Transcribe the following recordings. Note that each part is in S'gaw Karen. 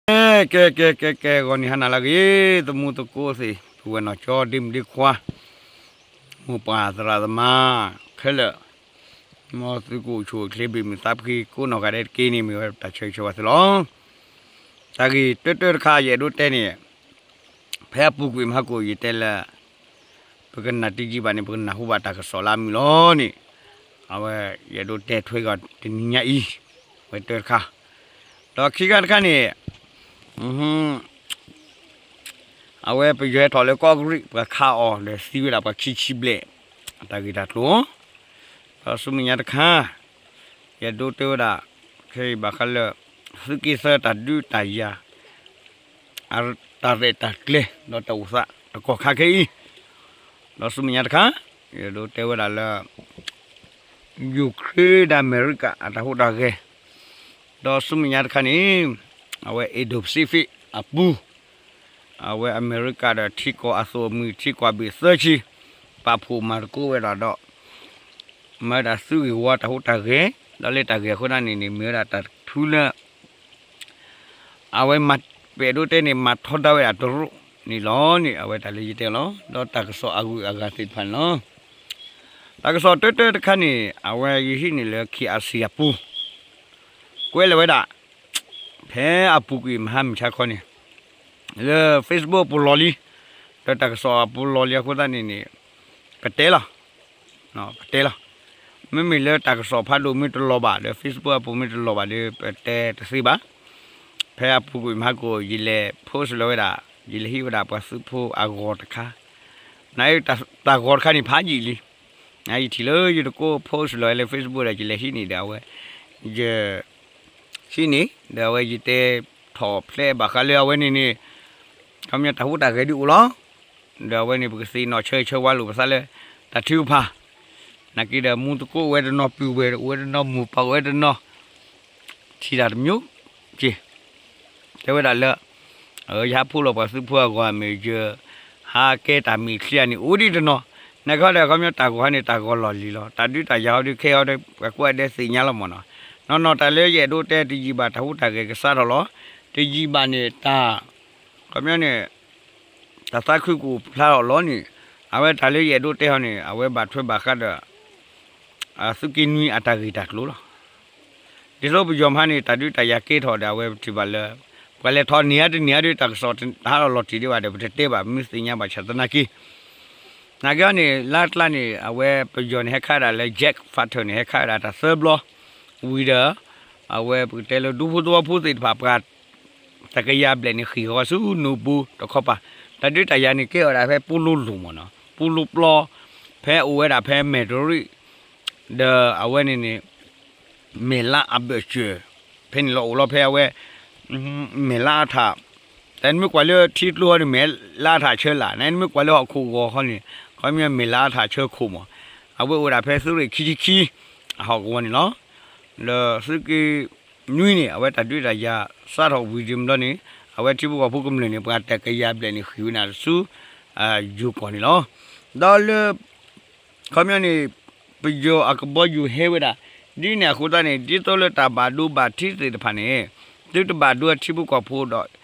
ကဲ ကဲ ကဲ ကဲ ကဲ ဂီၤနံၤဟါနၤလၢအဂ့ၤ သမူသကိးသ့ၣ် ပုၢ်ဝဲၢ်နီၢ်ကၠီ ဒ့မုၣ်ဒ့ခွါ မိၢ်ပၢ်သရၣ်သမါ ခဲလၢာ် မ်သုကအိၣ်ဆူၣ်အိၣ်ချ့ ဘၣ်မုာ်သးဖှံကိးနီၢ်ဂၤဒဲးတက့ၢ်န့ၣ် မ့ၢ်ဝဲတၢ်ဆၢဂ့ၤဆၢဝါသုလီၤ. တၢ်ဂ့ၢ်တၢတၢတခါ ယအဲၣ်ဒိးတဲန့ၣ် ဖဲအပူၤကွံာ်မဟါကိၣ် ယတဲလၢ ပကနၣ်တယံာ်ဘၣ်န့ၣ် ပကနၢ်ဟူဘၣ်တၢ်ကစီၣ်လၢအမုာ်လီၤန့ၣ် အဝဲယအဲၣ်ဒိးတဲထွဲကီးတနံၤညါအံၤ ဝဲတၢတခါ ဒီးခံခါတခါန့ၣ် အဝဲပယီၤဟဲထီၣ်လၢကီၢ်ကရံး ပှၤခးအီၤဒီးသံဝဲဒၣ်ပှၤခံဆံဘျဲၣ် အတၢ်ဂ့ၢ်တၢ်ကျိၤ ဒီးဆူမဲာ်ညါတခါ ယအဲၣ်ဒိးတဲဝဲဒၣ် ခဲအံၤဘၣ်ဃးလၢ သုးက့သၢတၢ်ဒုးတၢ်ယၤ အတၢ်ရဲၣ်တၢ်ကျဲၤ ဒီးတၢ်အိၣ်သးတကီၢ်ခါခဲအံၤ ဒီးဆူမဲာ်ညါတခါ ယအဲၣ်ဒိးတဲဝဲဒၣ်လၢ ယူၤခရ့ၣ်ဒီးအမဲရကၤ အတၢ်ဟူးတၢ်ဂဲၤ ဒီးဆူမဲာ်ညါတခါန့ၣ် အဝဲ Indo-Pacific အပူၤ အဝဲအမဲရကၤဒီးထံကီၢ်အသိၣ်အမှံၤ ထံကီၢ်အဘ့ၣ်သၢဆံ ပာ်ဖှိၣ်မၤသကိးဝဲဒၣ်ဒီး မၤဝဲဒၣ်သုးဂ့ၢ်ဝီတၢ်ဟူးတၢ်ဂဲၤ ဒီးလၢတၢ်ဂ့ၢ်အဃိသတးန့ၣ်န့ၣ် မ့ၢ်ဝဲဒၣ်တၢ်တထူလၢ အဝဲမၤပဲာ်ဒိးတဲန့ၣ် မၤထီဒါဝဲဒၣ်တရူးန့ၣ်လီၤန့ၣ် အဝဲတၢ်လၢယတဲလီၤ. ဒီးတၢ်ကစီၣ်အဂုၤအဂၤသ့ၣ်တဖၣ်န့ၣ်လီၤ. တၢ်ကစီၣ်တၢတၢတခါန့ၣ် အဝဲယဟံးန့ၢ်လၢ K R C အပူၤ ကွဲးလၢာ်ဝဲဒၣ် ဖဲအပူၤကွံာ်မဟါမုၢ်ဆါခီန့ၣ် လၢ Facebook အပူၤလီၤလံ ဒီးတၢ်ကစီၣ်အပူၤလီၤလံအဃိသတးန့ၣ်န့ၣ် ပတဲလီၤ ပတဲလီၤ. မ့မ့ၢ်လၢတၢ်ကစီၣ်ဖးဒိၣ်မ့ၢ်တလီၤဘၣ် ဒီး Facebook အပူၤမ့ၢ်တလီၤဘၣ်ဒီး ပတဲတသ့ဘၣ်. ဖဲအပူၤကွံာ်မဟါကိၣ် ယလဲၤ post လီၤဝဲဒၣ် ယလဲၤဟံးဝဲဒၣ်ပှၤသုးဖိအဂီၤတခါ နတၢ်ဂီၤတခါန့ၣ်ဖးယံာ်လံ. နယထံၣ်လၢယတကိး post လီၤလၢ Facebook ဒီး ယလဲၤဟံးန့ၢ်ဒီးအဝဲ ယ ဟံးန့ၢ် ဒီးအဝဲယတဲထီၣ်ဖျဲးဘၣ်ဃးလၢအဝဲန့ၣ်န့ၣ် ခီပညီတၢ်ဟူးတၢ်ဂဲၤဒုးအိၣ်လီၤ. ဒီးအဝဲန့ၣ် ပကသ့ၣ်နီၣ်ဆၢဂ့ၤဆၢဝါလိာ်ပသးလၢ တၢ်ထုကဖၣ် နာ်က့ဒီးမူသကိးအိၣ်ဝဲတနီၤ ပုၢ်ဝဲၢ်အိၣ်ဝဲတနီၤ မိၢ်ပၢ်အိၣ်ဝဲတနီၤ ထံၣ်တၢ်တမျိုးက့ၤ တဲဝဲဒၣ်လၢ ယဟးဖှိၣ်လီၤပှၤသုးဖိအဂီၤမ့ၢ်ယ ဟးကဲတၢ်မဲာ်ချံအန့ၣ် အိၣ်ဒံးတနီၤ နာ်က့ဒီး ခီပညီတၢ်ဂီၤဟီန့ၣ် တၢ်ဂီၤလီၢ်လံၤလီၤ. တၢ်ဒုးတၢ်ယၤဟီဒုးခဲဟီဒီး ပှၤကိးဂၤဒဲးသ့ၣ်ညါလီၤမ့ၢ်နီၤ. နီၢ်နီၢ်တၢ်လၢယအဲၣ်ဒိးတဲတယံာ်ဘၣ် တၢ်ဟူးတၢ်ဂဲၤကစးထီၣ်လီၤ. တယံာ်ဘၣ်န့ၣ် တၢ် ခီပညီန့ၣ် တၢ်သးခုကအိၣ်ဖျါထီၣ်လီၤန့ၣ် အဝဲတၢ်လၢယအဲၣ်ဒိးတဲဟီန့ၣ် အဝဲဘၣ်ထွဲဘၣ်ဃးဒီး သုးက့နွံအတၢ်ဂ့ၢ်တၢ်ကျိၤလီၤ. ဒ်သိးပယီၤမဟါန့ၣ် တၢ်ဒုးတၢ်ယၤကဲထီၣ်ဒီး အဝဲပထံၣ်ဘၣ်လၢ ပှၤလဲၤထီၣ်န့ၢ်ဧါတန့ၢ်ဧါဒီး တၢ်ကစီၣ်တဟးထီၣ်လီၤတံၢ်ဒံးဘၣ်ဒီး ပတတဲဘၣ် မ့ၢ်သ့ၣ်ညါဘၣ်ဆၣ်သနာ်က့ နာ်က့န့ၣ် လါကျါန့ၣ် အဝဲပယီၤန့ၣ် ဟဲခးဝဲဒၣ်လၢ jet fighter န့ၣ် ဟဲခးဝဲဒၣ်တၢ်သၢဘျီ ဝံၤဒီး အဝဲပကတဲလၢဒူဖိသဝီဖိသ့ၣ်တဖၣ် ပှၤ တကယၤဘျဲၣ်န့ၣ် ဃ့ၢ်ဃီၤဆူနိၣ်ပူၤတခီပၤ တၢ်ဒုးတၢ်ယၤန့ၣ် ကဲထီၣ်ဝဲဒၣ်ဖဲပူလိလိၣ်မ့ၢ်နီၤ ပူလိပျီ ဖဲအိၣ်ဝဲဒၣ်ဖဲမဲၢ်တရံး ဒီးအဝဲန့ၣ်န့ၣ် မဲၢ်လါအဘၢၣ်စၢၤ ဖဲန့ၣ်လီၤအိၣ်လီၤဖဲအဝဲ မဲၢ်လါအထး တၢ်နမ့ၢ်ကွၢ်လၢထံကျိဟီန့ၣ် မဲၢ်လါအထးဆၢလၢ် နမ့ၢ်ကွၢ်လၢဟီၣ်ခိၣ်ဂီၤဟီန့ၣ် ခီပညီမဲၢ်လါအထးဆၢခိၣ်မး အဝဲအိၣ်ဝဲဒၣ်ဖဲသုးရ့ၣ်ခံဆံခံ အဟီၣ်ကဝီၤန့ၣ်လီၤ. ဒီးသုးက့နွံန့ၣ် အဝဲတၢ်ဒုးတၢ်ယၤစးထီၣ်ဝံၤဒ်ဘျီန့ၣ် အဝဲထံဖိကီၢ်ဖိကမျၢၢ်န့ၣ် ပှၤတကယၤဘျဲၣ်န့ၣ် ဃ့ၢ်ဝဲန့ၣ်ဆူ ယိၤကီၢ်န့ၣ်လီၤ. ဒီးလၢ ခီပညီန့ၣ် ပယီၤအကဘီယူၤဟဲဝဲဒၣ် ဒ်န့ၣ်အဃိသတးန့ၣ် ဒ်သိးလၢတၢ်ဘၣ်ဒိဘၣ်ထံးသ့ၣ်တဖၣ်န့ၣ် သုတဘၣ်ဒိထံဖိကီၢ်ဖိဒီး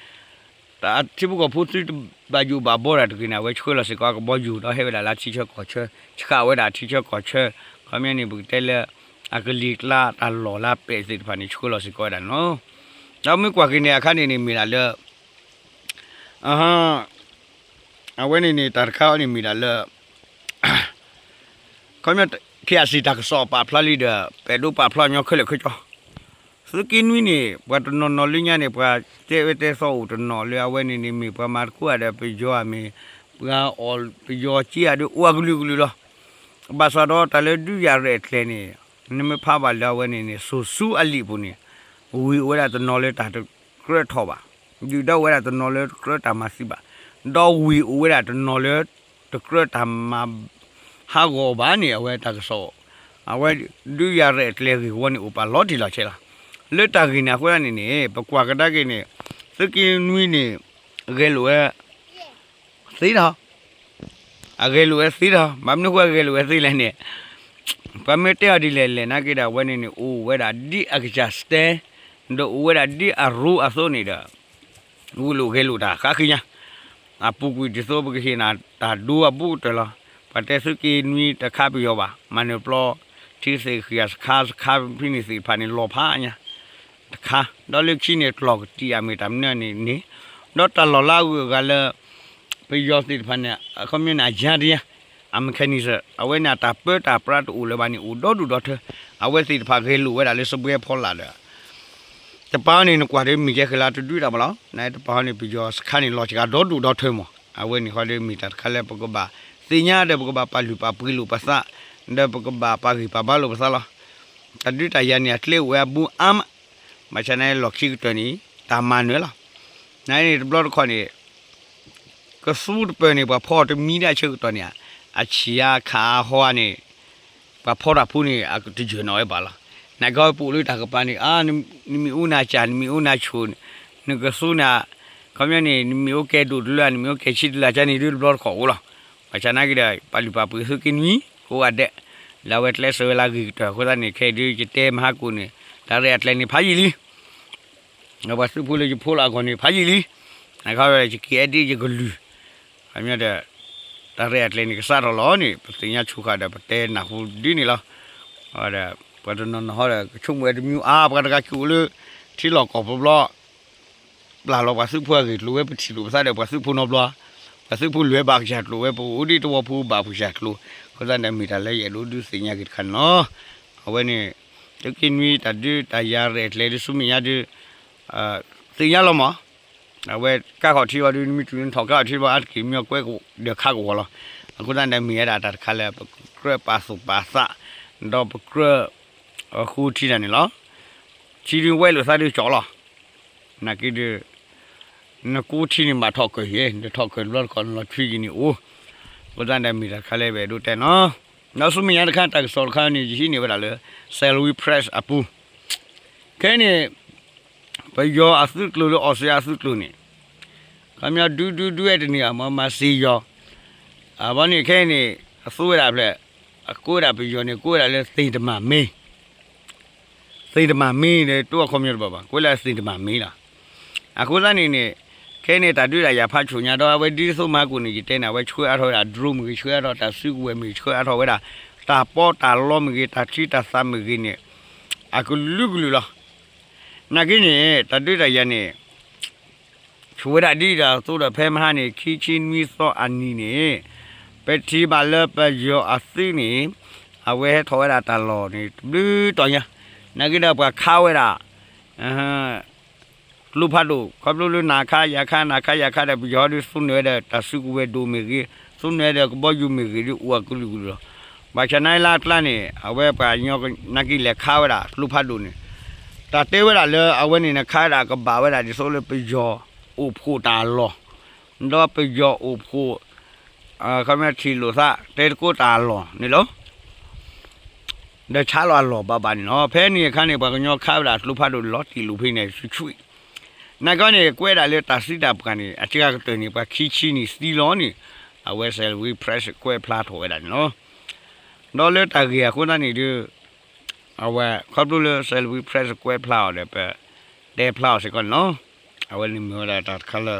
ထံဖိကီၢ်ဖိသုတဘၣ်ယိၣ်ဘၣ်ဘီတၢ်တဂ့ၤန့ၣ် အဝဲဆှၢလီၤစ့ၢ်ကီးအကဘီယူၤ ဒီးဟဲဝဲဒၣ်လၢထံဆၢကီၢ်ဆၢ ဆှၢဝဲဒၣ်ထံဆၢကီၢ်ဆၢ ခီပညီန့ၣ် ပကတဲလၢ အကလံၤကျါတၢ်လီၢ်လၢပဲာ်သ့ၣ်တဖၣ်န့ၣ် ဆှၢလီၤစ့ၢ်ကီးဝဲဒၣ်န့ၣ်လီၤ. ဒီးမ့ၢ်ကွၢ်က့ၤန့ၣ်အခါန့ၣ်န့ၣ်မ့ၢ်ဒၣ်လၢ အဝဲန့ၣ်န့ၣ် တၢ်တခါအံၤန့ၣ်မ့ၢ်ဒၣ်လၢ ခီပညီ KIC တၢ်ကစီၣ်ပာ်ဖျါလံဒီး ပအဲၣ်ဒိးပာ်ဖျါညီခဲလၢာ်ခဲဆ့ သုးက့နွံန့ၣ် ပှၤတနီၤနီၤလၢညါန့ၣ် ပှၤတဲဝဲတဲသီအိၣ်တနီၤလၢအဝဲန့ၣ်န့ၣ် မ့ၢ်ပှၤမၤသကိးဒီးပယီၤဧါ မ့ၢ်ပှၤအီၣ် ပယီၤစ့ဧါဒီး အိၣ်အကလုာ်ကလုာ်လီၤ. ဘၣ်ဆၣ်ဒီးတၢ်လၢဒုးယၤရဲၣ်ကျဲၤန့ၣ် နမ့ၢ်ဖးဘၣ်လၢအဝဲန့ၣ်န့ၣ် စိၤဆူအလံာ်ပူၤန့ၣ် ဝံၤအိၣ်ဝဲဒၣ်တနီၤလၢတၢ်တကြၢးထီၣ်ဘၣ်, ဒုၣ်ဒါအိၣ်ဝဲဒၣ်တနီၤလၢတကြၢးတၢ်မၤသံဘၣ်, ဒီးဝံၤအိၣ်ဝဲဒၣ်တနီၤလၢ တကြၢးတၢ်မၤဟးဂီၤဘၣ်န့ၣ် အဝဲတၢ်ကစီၣ်, အဝဲဒုးယၤရဲၣ်ကျဲၤဂ့ၢ်ဝီန့ၣ် အိၣ်ပာ်လီၤတံၢ်လီၤဆဲးလီၤ. လၢတၢ်ဂ့ၢ်န့ၣ်အဃိသတးန့ၣ်န့ၣ် ပကွၢ်ကဒါက့ၤန့ၣ် သုးက့နွံန့ၣ် ဂဲၤလိာ်ဝဲ သ့တၢ် အဂဲၤလိာ်ဝဲသ့တၢ်, ဘၣ်မနုၤဃိအဂဲၤလိာ်ဝဲသ့လဲၣ်န့ၣ်, ပှၤမ့ၢ်တဲအီၤဒ်လဲၣ်လဲၣ်နာ်က့ဒီး အဝဲန့ၣ်န့ၣ် အိၣ်ဝဲဒၣ်ဒ်အကစၢ်စတဲ, ဒီးအိၣ်ဝဲဒၣ်ဒ်အရူအသိးန့ၣ်ဒီး, ဂုာ်လိာ်ဂဲၤလိာ်တၢ်ဃါဃံညါ, အပူၤကွံာ်ဒ်သိးပကဟ့ၣ်နၤတၢ်ဒိအဘူးကတၢၢ်လီၤ. ပှၤတဲသုးက့နွံတခါပယီၤဘၣ်, မၤနၢၤပျီ ထံသ့ၣ်ဃံအစခါ စခါဖဲန့ၣ်သ့ၣ်တဖၣ်န့ၣ် လီၤဖးညါတခါ, ဒီးလၢခံန့ၣ် ကျီၢ်ကတံာ်အမ့ၢ်တၢ်မနုၤန့ၣ်န့ၣ်, ဒီးတၢ်လီၢ်လၢအဂုၤအဂၤလၢ ပယီၤသ့ၣ်တဖၣ်န့ၣ် အခီပညီန့ၣ် အယါတယါ အ mechanism အဝဲန့ၣ် အတၢ်ပၢတၢ်ပြးတအိၣ်လၢၤဘၣ်န့ၣ် အိၣ်ဒီဒူၣ်ဒီထၢ, အဝဲသ့ၣ်တဖၣ်ဂဲၤလိာ်ဝဲဒၣ်လၢစပွဲဖီလာ်ဒီး တပၤန့ၣ် နကွၢ်ဒီးမ့ၢ်ကဲဃဲၤလၢတဒုတၢ်မးလီၤ. နတပၤန့ၣ် ပယီၤစခါန့ၣ် လီၤစှၤဒီဒူၣ်ဒီထၢမး, အဝဲန့ၣ်ဃီဒီးမ့ၢ်တၢ်တခါလၢပကဘၣ်သ့ၣ်ညါဒီး ပကဘၣ်ပာ်လုၢ်ပာ်ပှ့ၤလိာ်ပသး, ဒီးပကဘၣ်ပာ်ဂံၢ်ပာ်ဘါလိာ်ပသးလီၤ. တၢ်ဒုးတၢ်ယၤန့ၣ် အကျဲအိၣ်ဝဲအဘူးအါမး, ဘၣ်ဆၣ်န့ၣ်လီၢ်ခံကတၢၢ်န့ၣ် တၢ်မၤနၢၤလီၤ. နန့ၣ်တဘျီတခီၣ်န့ၣ် ကသူတပၢၢ်န့ၣ် ပှၤဖီအီၤတမံၤဒၣ်ဆၢကတီၢ်န့ၣ်, အဆံးအါခးအါဟီန့ၣ် ပှၤဖီတၢ်ဖိန့ၣ် အတယၢၢ်နီၣ်ဝဲဘၣ်လီၤ. နကဟီပအိၣ်လၢတၢ်ကပၤန့ၣ် နမ့ၢ်အိၣ်နၤကၢ် နမ့ၢ်အိၣ်နၤဆိၣ်, နကသူန့ၣ်, ခီပညီန့ၣ် နမ့ၢ်အိၣ်ကဲဒိၣ်တလၢ နမ့ၢ်အိၣ်ကဲဆံတလၢကၢ်န့ၣ်ဒုးတဘျီတခီၣ်အိၣ်လီၤ. ဘၣ်ဆၣ်နာ်က့ဒီး ပာ်လုၢ်ပာ်ပှ့ၤသုးက့နွံ ကိးဂၤဒဲး, လၢအဝဲကျဲးစၢးဝဲလၢအဂ့ၤကတၢၢ်အဃိသတးန့ၣ် ခဲအံၤဒုး ယတဲမဟါကိၣ်န့ၣ် တၢ်ရဲၣ်အကျဲၤန့ၣ်ဖးယံာ်လံ ဒီးပှၤသုးဖိလၢယဖိလီၤအဂီၢ်န့ၣ် ဖးယံာ်လံ, နခီဒီးယက့ၤအဲၣ်ဒိးယကလုၢ်, ခီပညီဒီး တၢ်ရဲၣ်အကျဲၤန့ၣ် ကစးထီၣ်လီၤန့ၣ် ပသ့ၣ်ညါဆိဃာ်ဒီး ပတဲနၢ်ဟူဒ်န့ၣ်လီၤ. ဒီးပှၤတနီၤနီၤဟီဒီး ကဆိကမိၣ်ဝဲတမံၤအါ ပှၤတဂၤက့ၤအိၣ်လၢ ထံလီၢ်ကီၢ်ဖိဘျီ ပျၢ်လီၤပှၤသုးဖိအဂ့ၢ်ကျိၤဝဲ ပထံၣ်လိာ်ပသးဒီးပှၤသုးဖိနီတဘျီ, ပှၤသုးဖိလဲၤဘၣ်ကစၢ်ကျိၤဝဲ ပအိၣ်ဒံးတဝီဖိဘၣ်ပကစၢ်ကျိၤ, အဃိသတးန့ၣ်မ့ၢ်တၢ်လၢယအဲၣ်ဒိးဒုးသ့ၣ်ညါက့ၤတခါန့ၣ်လီၤ. အဝဲန့ၣ် သုးက့နွံတၢ်ဒုးတၢ်ယၤရဲၣ်ကျဲၤဒုးဆူမဲာ်ညါဒုး သ့ၣ်ညါလီၤမး, အဝဲကါခီၣ်ထံအီၤဒုး နမ့ၢ်တုၤနထီၣ်ကါခီၣ်ထံဘျီ အါတက့ၢ်မ့ၢ်ကွဲဒီးခါကဝီၤလီၤ. အဃိသတးန့ၣ်မ့ၢ်ဝဲဒၣ်တၢ်တခါလၢ ပကြၢးပာ်သူၣ်ပာ်သး ဒီးပကြၢးဃိထံတၢ်န့ၣ်လီၤ. ထံဒုးဝဲလိာ်သးဒုးကၠီလီၤ. နာ်က့ဒုး နကူထံန့ၣ်ဘၣ်ထီၣ်ကၢၢ်ယဲၢ် နထီၣ်ကၢၢ်တဘျီတခီၣ် နလီၤထွံက့ၤန့ၣ်အိၣ်, အဃိသတးန့ၣ်မ့ၢ်တၢ်တခါလၢပအဲၣ်ဒိးတဲနီၤ. ဒီးဆူမဲာ်ညါတခါတၢ်ကစီၣ်တခါန့ၣ် ယဟံးန့ၢ်ဝဲဒၣ်လၢ Salween Press အပူၤ, ခဲအံၤန့ၣ် ပယီၤအသုးကျိၤလၢအီစထြ့လယါအသုးကျိၤန့ၣ် ခီပညီဒုဒုဒုအဲၣ်တန့ၢ်အမၤစ့ယီၤ, အဘီန့ၣ်ခဲအံၤန့ၣ် အသူဝဲဒၣ်ဖျဲၣ် အကိးဝဲဒၣ်ပယီၤန့ၣ် ကိးဝဲဒၣ်လၢသ့ၣ်တမၤမ့ၢ် သ့ၣ်တမၤမ့ၢ်ဒီး တိအခီပညီတဘၣ်ဘၣ် ကွဲးလၢသ့ၣ်တမၤမ့ၢ်လီၤ. အဃိသတးန့ၣ်န့ၣ် ခဲအံၤန့ၣ် တၢ်ဒုးတၢ်ယၤဖးဆူၣ်ညါဒီး အဝဲဒ်သိးမဟါကိၣ်န့ၣ် ယတဲန့ၣ် အဝဲဆှၢအါထီၣ်ဝဲဒၣ် drone မ့ၢ်ဂ့ၤ ဆှၢအါထီၣ်တၢ်စုကဝဲၤမ့ၢ်ဂ့ၤ ဆှၢအါထီၣ်ဝဲဒၣ် တၢ်ပီးတၢ်လီမ့ၢ်ဂ့ၤ တၢ်ထံတၢ်သးမ့ၢ်ဂ့ၤန့ၣ် အကလုာ်ကလုာ်လီၤ. နာ်က့န့ၣ် တၢ်ဒုးတၢ်ယၤန့ၣ် ဆိၣ်ဝဲဒၣ်ဒ်ဒီးသိးဒီးဖဲမဟါန့ၣ် ခံဆံနွံသီအနံၤန့ၣ် ပထံၣ်ဘၣ်လၢပယီၤအသုးန့ၣ် အဝဲဟဲထီၣ်ဝဲဒၣ်တၢ်လီၢ်န့ၣ် တဘျုးတီၤညါ, နာ်က့ဒီးပှၤခးဝဲဒၣ် ကျိဖးဒိၣ် ခီဖျိလၢနၤခးယၤခး နၤခးယၤခးဒီး ပယီၤဒုးသူနုာ်ဝဲဒီးတၢ်စုကဝဲၤဒိၣ်မ့ၢ်ဂ့ၤ သူနုာ်ဝဲဒီးကဘီယူၤမ့ၢ်ဂ့ၤဒုးအိၣ်အကလုာ်ကလုာ်လီၤ. ဘၣ်ဆၣ်နာ်လၢအကျါန့ၣ် အဝဲပှၤကညီနာ်က့လဲၤခးဝဲဒၣ်ကျိဖးဒိၣ်န့ၣ် တၢ်တဲဝဲဒၣ်လၢအဝဲန့ၣ်နခးဝဲဒၣ်ကဘၣ်ဝဲဒၣ်ဒ်သိးလၢပယီၤအိၣ်ဖှိၣ်တၢ်လီၢ် ဒီးပယီၤအိၣ်ဖှိၣ် ခီပညီထံၣ်လိာ်သး တဲတကိးတၢ်အလီၢ်န့ၣ်လီၤ. ဒီးဆါလီၤအလီၢ်ဘၣ်ဘၣ်န့ၣ်လီၤ. ဖဲန့ၣ်အခါန့ၣ် ပှၤကညီခးဝဲဒၣ်ကျိဖးဒိၣ်လီၤတံၢ်လိာ်ဖဲန့ၣ်ဆူၣ်ဆူၣ်, နာ်က့န့ၣ် ကွဲးဒၣ်လၢတၢ်စံးတၢ်ပှၢ်န့ၣ် အစှၤကတၢၢ်န့ၣ် ပှၤခံဆံန့ၣ်သံလီၤန့ၣ် အဝဲ Salween Press ကွဲးဖျါထီၣ်ဝဲဒၣ်န့ၣ်လီၤ. ဒီးလၢတၢ်ဂ့ၢ်အဃိသတးန့ၣ်ဒီး အဝဲ ခီဖျိလၢ Salween Press ကွဲးဖျါအီၤဒီး ပတဲဖျါအီၤစ့ၢ်ကီးန့ၣ်လီၤ. အဝဲန့ၣ်မ့ၢ်ဝဲဒၣ်တၢ်တခါလၢ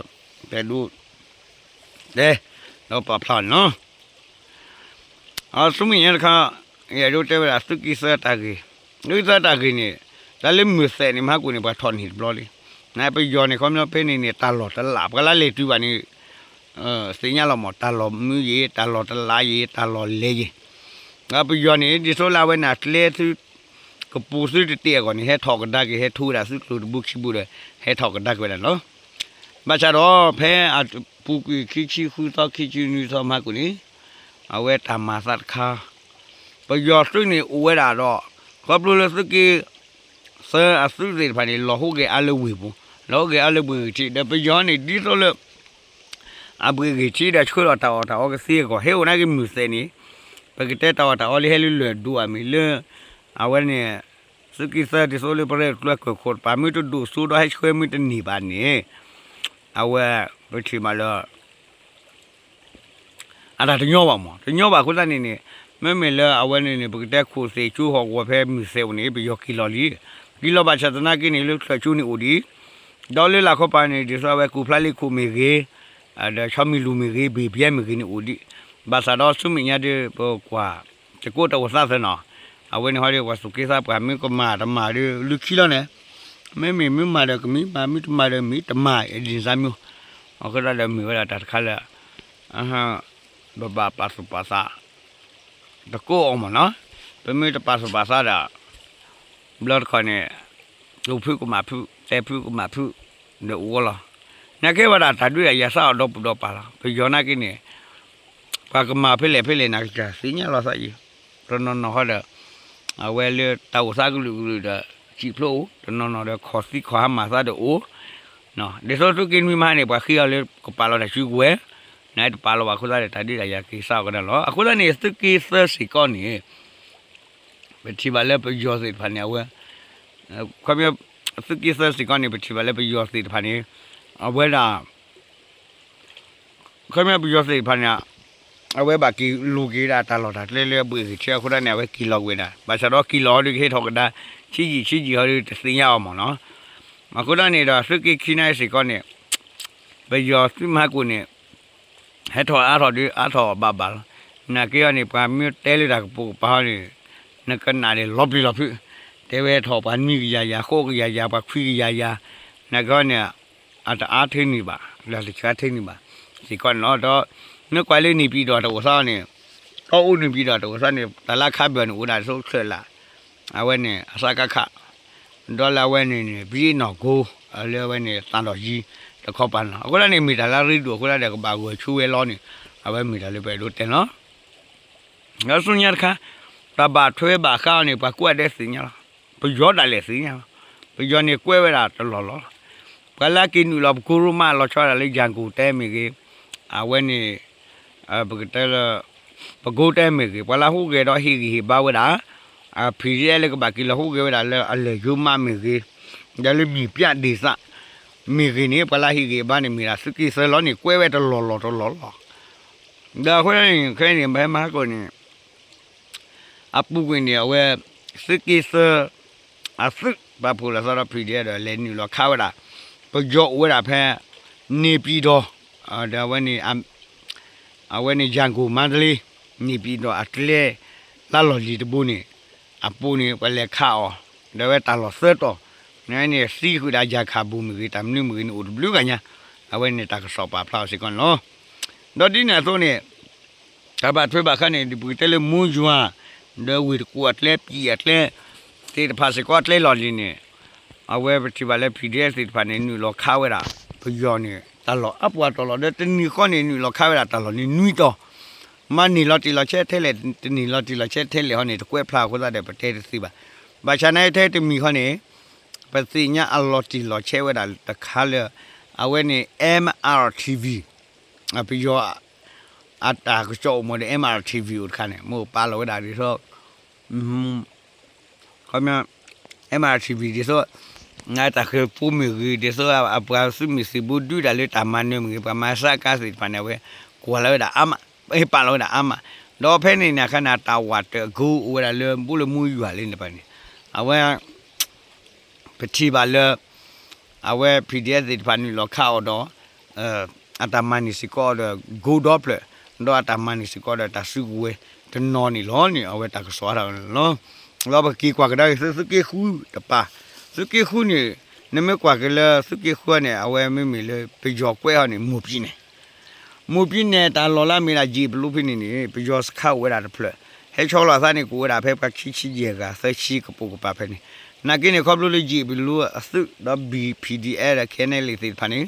ပအဲၣ်ဒိး တဲ ဒီးပာ်ဖျါအီၤန့ၣ်လီၤ. အဆူမဲာ်ညါတခါ ယအဲၣ်ဒိးတဲဝဲဒၣ်သုးက့သၢတၢ်ဂ့ၢ်, သုးက့သၢတၢ်ဂ့ၢ်န့ၣ် တၢ်လၢမုၢ်သဲးန့ၣ် မဟါကိၣ်န့ၣ် ပှၤထီၣ်န့ၢ်တဘျီလံ. နပယီၤန့ၣ် ခီပညီဖဲန့ၣ်န့ၣ် တၢ်လီၢ်တလး ပှၤလၢလဲၤတုၤဘၣ်န့ၣ် သ့ၣ်ညါလီၤမး တၢ်လီၢ်မုၢ်ယံၤ တၢ်လီၢ်တလးယံၤ တၢ်လီၢ်လဲၤယံၤ, ဒီးပယီၤန့ၣ် ဒ်သိးလၢအဝဲန့ၣ် အကျဲသု ကပူၤသုတတဲာ်အဂီၢ်န့ၣ် ဟဲထီၣ်ကဒါက့ၤ ဟဲထူဝဲဒၣ်သုကျိၤတဘိခံဘိဒီး ဟဲထီၣ်ကဒါက့ၤဝဲဒၣ်န့ၣ်လီၤ. ဘၣ်ဆၣ်ဒီး ဖဲအပူၤကွံာ်ခံဆံဃုသီ ခံဆံနွံသီမဟါကိၣ်န့ၣ် အဝဲတၢ်မၤသးတခါ ပယီၤသုးန့ၣ်အိၣ်ဝဲဒၣ်ဒီး ခီဖျိလၢသုးက့ သၢအသုးသ့ၣ်တဖၣ်န့ၣ် လီၤဟူးဂဲၤအါလၢဝ့ၢ်ပူၤ လီၤဟူးဂဲၤအါလၢဝ့ၢ်ဂ့ၤထံး ဒီးပယီၤန့ၣ် ဒ်သိးလၢ အဝ့ၢ်ဂ့ၤထံးဒီးဆှၢလီၤတၢ်အီၣ်တၢ်အီကသ့အဂီၢ် ဟဲအိၣ်နာ်က့မုၢ်သဲးန့ၣ် ပကတဲတၢ်အီၣ်တၢ်အီလၢဟဲလၢလၢၢ်ဒိၣ်အမ့ၢ်လၢ အဝဲန့ၣ် သုးက့သၢဒ်သိးလၢပရဲၣ်ကျဲၤကွဲၢ်ခိၣ်တပၤ မ့ၢ်တဒိၣ်စိဒီးဟဲဆှၢမ့ၢ်တန့ၢ်ဘၣ်န့ၣ် အဝဲ ပထံၣ်ဘၣ်လၢ အတၢ်တညီဘၣ်မး တညီဘၣ်အဃိသတးန့ၣ်န့ၣ် မ့မ့ၢ်လၢအဝဲန့ၣ်န့ၣ် ပကတဲခိၣ်သ့ၣ်ကၠိဟီၣ်ကဝီၤဖဲမုၢ်သဲးအိၣ်န့ၣ် ပယီၤက့ၤလီၤလံ. က့ၤလီၤဘၣ်ဆၣ်သနာ်က့န့ၣ် လၢချၢၣ်ကၠိန့ၣ်အိၣ်ဒံး, ဒီးလၢလၢ်ခီပၤန့ၣ် ဒ်သိးအဝဲကူဖျါလ့ၣ်ခိၣ်မ့ၢ်ဂ့ၤ, ဒီးဆီမံၤလူၤမ့ၢ်ဂ့ၤ ဘ့ၣ်ဘျဲမ့ၢ်ဂ့ၤန့ၣ်အိၣ်ဒံး, ဘၣ်ဆၣ်ဒီးဆူမဲာ်ညါဒီး ပကွၢ် တကိးတၢ်အိၣ်သးသနီၤ, အဝဲန့ၣ်ဟီဒီး ပှၤသူၣ်က့သးပှၢ် မ့ၢ်ကမၤတမၤဒီး လုၢ်ခံလီၤန့ၣ်, မ့မ့ၢ်မ့ၢ်မၤဒီးကမံမၤ မ့ၢ်တမၤဒီးမ့ၢ်တမၤ ဒ်န့ၣ်သးမံၤ, အဃိသတးဒီးမ့ၢ်ဝဲဒၣ်တၢ်တခါလၢ ပဘၣ်ပာ်သူၣ်ပာ်သး တကိးအီၤမ့ၢ်နီၤ, ပမ့ၢ်တပာ်သူၣ်ပာ်သးဒီး ဘျီတခီန့ၣ် သူၣ်ဖုကမၣ်ဖု တဲဖုကမၣ်ဖု ဒီးအိၣ်လီၤ. နာ်က့ဝဲဒၣ်တၢ်ဒုးတၢ်ယၤသးအီၤဒီပုၢ်ဒီပၢ်လီၤ. ပယီၤနာ်က့န့ၣ် ပှၤကမၤဖဲလဲၣ်ဖဲလဲၣ် နာ်က့သ့ၣ်ညါလီၤသးအံၤ, တနီၤနီၤဟီဒီး အဝဲလၢတၢ်အိၣ်သးကလုာ်ကလုာ်ဒီး စံၣ်ဖျိအိၣ်, တနီၤနီၤဒီးခီၣ်သံခီၣ်ဟါမၢ်သးဒီးအိၣ်, ဒ်သိးသုးက့နွံမဟါန့ၣ် ပှၤဃ့အီၤလၢကပာ်လီၤတၢ်စုကဝဲၤ, နတပာ်လီၤဘၣ်အဃိသတးဒီး တၢ်ဒုးတၢ်ယၤက့ၤသးအီၤကဒါလီၤ. အဃိသတးန့ၣ် သုးက့သၢစ့ၢ်ကီးန့ၣ် ပထံၣ်ဘၣ်လၢပယီၤသ့ၣ်တဖၣ်န့ၣ် အဝဲ ခီပညီ သုးက့သၢစ့ၢ်ကီးန့ၣ် ပထံၣ်ဘၣ်လၢပယီၤသ့ၣ်တဖၣ်န့ၣ် အဝဲဒၣ် ခီပညီပယီၤသ့ၣ်တဖၣ်န့ၣ် အဝဲဘၣ်က့ၤလိၤက့ၤဝဲဒၣ်တၢ်လီၢ်တၢ်ကျဲလၢအဘှ့ၣ်ဂ့ၤဆၢအဃိသတးန့ၣ် အဝဲက့ၤလီၤကွံာ်ဝဲဒၣ်, ဘၣ်ဆၣ်ဒီးက့ၤလီၤဟီဒီးကဟဲထီၣ်ကဒါ ဆံးယံာ်ဆံးယံာ်ဟီဒီးတသ့ၣ်ညါအီၤမ့ၢ်နီၤ. အဃိသတးန့ၣ်ဒီး သုးက့ခံနၢ်စ့ၢ်ကီးန့ၣ် ပယီၤသုးမဟါကိၣ်န့ၣ် ဟဲထီၣ်အါထီၣ်ဒီးအါထီၣ်ဘၣ်ဘၣ်လီၤ. နာ်က့ဟီန့ၣ် ပှၤမ့ၢ်တဲလၢတၢ်ကပိာ်ကပၤဟီန့ၣ် နကနၣ်ဒီးလီၤပျံၤလီၤဖုး, တဲဝဲထီၣ်ပှၤနွံကယၤယၤ ဃိးကယၤယၤ ပှၤခွံကယၤယၤ, နာ်က့ဟီန့ၣ် အတအါထဲန့ၣ်ဘၣ် ဒီးတဆှါထဲန့ၣ်ဘၣ် စ့ၢ်ကီးန့ၣ်လီၤ. ဒီးမ့ၢ်ကွၢ်လၢန့ၣ်ပံၤဒီးတအိၣ်သးန့ၣ် တၢ်အိၣ်န့ၣ်ပံၤဒီးတအိၣ်သးန့ၣ် တၢ်လၢခါဘၢၣ်န့ၣ် အိၣ်ဝဲဒၣ်ဒ်သိးချၢၣ်လၢ် အဝဲန့ၣ် အစကခ ဒီးလၢအဝဲန့ၣ်န့ၣ် ပယ့ၣ်နီၢ်ကိ လၢအဝဲန့ၣ် သးဒီၣ်ယံၤတခီပၤန့ၣ်လီၤ. အဃိသတးန့ၣ် မ့ၢ်တၢ်လၢရ့ဒိၣ်အဃိသတးဒီး ကဘၣ်ဂီၤဆူဝဲလီၤန့ၣ် အဝဲမ့ၢ်တၢ်လၢပအဲၣ်ဒိးတဲန့ၣ်လီၤ. ဒီးဆူညါတခါ တၢ်ဘၣ်ထွဲဘၣ်ဃးအီၤန့ၣ် ပှၤကိးဂၤဒဲးသ့ၣ်ညါလီၤ. ပယီၤဒၣ်လဲာ်သ့ၣ်ညါလီၤ. ပယီၤန့ၣ်ကွဲးဝဲဒၣ်တလီၢ်လီၢ်လီၤ. ပှၤလၢအက့ၤနုာ်လီၤပကိရိမးလီၤဆီဒၣ်လၢယၤကိၣ်တဲမ့ၢ်ဂ့ၤ, အဝဲန့ၣ် ပကတဲလၢ ပကိတဲမ့ၢ်ဂ့ၤ, ပှၤလၢဟူးဂဲၤဒီးဟ့ၣ်ဂံၢ်ဟ့ၣ်ဘါဝဲဒၣ် PDF လၢကဘၣ်က့ၤလီၤဟူးဂဲၤဝဲဒၣ်လၢအလဲၤယိမးမ့ၢ်ဂ့ၤ, ဒီးလၢမံၤပျၢ်ဒ့ၣ်သးမ့ၢ်ဂ့ၤန့ၣ် ပှၤလၢဟ့ၣ်ဂံၢ်ဟ့ၣ်ဘါန့ၣ် မ့ၢ်ဒၣ်သုးက့သၢလီၤန့ၣ် ကွဲးဝဲတလီၢ်လီၢ်တလီၢ်လီၢ်. ဒီးအဃိန့ၣ် ခဲအံၤန့ၣ် မဟဲမဟါကိၣ်န့ၣ် အပူၤကွံာ်န့ၣ် အဝဲ သုးက့သၢ အသုးပာ်ဖှိၣ်လိာ်သးဒီး PDF ဒီးလဲၤနုာ်လီၤခးဝဲဒၣ် ပယီၤအိၣ်ဝဲဒၣ်ဖဲ န့ၣ်ပံၤဒီး ဒီးအဝဲန့ၣ် အဝဲန့ၣ် ယၤကိၣ်မါတလ့ န့ၣ်ပံၤဒီးအကျဲ လၢလီၢ်လံၤတဘိန့ၣ် အပူၤန့ၣ် ပှၤလဲၤခးအီၤ ဒီးဝဲတၢ်လီၢ်သၢတီၤ န့ၣ်သံဃုာ်ဒီးယၤခးဘူးမ့ၢ်ဂ့ၤ တၢ်မနုၤမ့ၢ်ဂ့ၤန့ၣ် အိၣ်တဘျုးဂၤညါ အဝဲန့ၣ်တၢ်ကစီၣ်ပာ်ဖျါအီၤစ့ၢ်ကီးန့ၣ်လီၤ. ဒီးဒ်န့ၣ်အသိးန့ၣ် တၢ်ဘၣ်ထွဲဘၣ်ဃးန့ၣ် ဒ်ပကတဲလၢမူယွၤ ဒီးဝ့ၢ်တကူၣ်အကျဲ ပံၤအကျဲ သ့ၣ်တဖၣ်စ့ၢ်ကီးအကျဲလီၢ်လံၤန့ၣ် အဝဲပထံၣ်ဘၣ်လၢ PDF သ့ၣ်တဖၣ်န့ၣ် နုာ်လီၤခးဝဲဒၣ် ပယီၤန့ၣ် တၢ်လီၢ်အပှၤတီၢ်လီၤ ဒီးတနံၤဃီန့ၣ် နုာ်လီၤခးဝဲဒၣ်တၢ်လီၢ်န့ၣ်နွံတီၤ မၤန့ၢ်လီၤတံၢ်လီၤဆဲးထဲလဲၣ် တန့ၢ်လီၤတံၢ်လီၤဆဲးထဲလဲၣ်ဟီန့ၣ် တကွဲးဖျါအဃိသတးဒီး ပတဲတသ့ဘၣ်. ဘၣ်ဆၣ်နာ်က့ထဲတမံၤဃီန့ၣ် ပသ့ၣ်ညါအလီၤတံၢ်လီၤဆဲးဝဲဒၣ်တခါလၢ အဝဲန့ၣ် MRTV ပယီၤ အတၢ်ကစီၣ်အိၣ်မးဒီး MRTV အိၣ်တခါန့ၣ် မိၢ်ပာ်လီၤဝဲဒၣ်ဒ်သိး ခီပညီ MRTV ဒ်သိး တၢ်ဃၤဖိမ့ၢ်ဂ့ၤ ဒ်သိးအပှၤသုးမုၢ်သံၣ်ဘိဒုးတၢ်လၢတၢ်မၤနၢၤမ့ၢ်ဂ့ၤ ပှၤမၤစၢကါသ့ၣ်တဖၣ်န့ၣ် အဝဲကွၢ်လီၤဝဲဒၣ်အါမး ပာ်လီၤဝဲဒၣ်အါမး. ဒီးဖဲန့ၣ်န့ၣ်အခါန့ၣ် တၢ်ဝးတၢ်အကိအိၣ်ဝဲဒၣ်လၢ ဘိလၢမူယွၤလံန့ၣ်ပန့ၣ် အဝဲ ပထံၣ်ဘၣ်လၢ အဝဲ PDF သ့ၣ်တဖၣ်နုာ်လီၤခးအီၤဒီး အတၢ်မၤန့ၢ်စ့ၢ်ကီးအီၤဒီး ကိဒီဖျၢၣ် ဒီးအတၢ်မၤန့ၢ်စ့ၢ်ကီးဒီးတၢ်စုကဝဲၤတနီၤန့ၣ်လီၤန့ၣ် အဝဲတၢ်ကစီၣ်အါထီၣ်န့ၣ်လီၤ. ဒီးပက့ၤကွၢ်ကဒါက့ၤသုးက့ဃုတပၤ သုးက့ဃုန့ၣ် နမ့ၢ်ကွၢ်က့ၤလၢသုးက့ဃုန့ၣ် အဝဲမ့မ့ၢ်လၢပယီၤကွဲးအီၤန့ၣ် မိၢ်ပံၤန့ၣ် မိၢ်ပံၤန့ၣ် တၢ်လီၢ်လၢအမ့ၢ်ဒၣ်ယံာ်ပလူဖဲန့ၣ်န့ၣ် ပယီၤစခါအိၣ်ဝဲဒၣ်တဖျၢၣ် ဟဲဆီလီၤအသးန့ၣ် ကအိၣ်ဝဲဒၣ်ဖဲပှၤခံဆံယဲၢ်ဂၤသၢဆံကပိာ်ကပၤဖဲန့ၣ် နာ်က့န့ၣ် ခီဖျိလၢယံာ်ပလူအသုးဒီး ဘံၣ် PDF ဒီး ခဲနဲလံ သ့ၣ်တဖၣ်န့ၣ်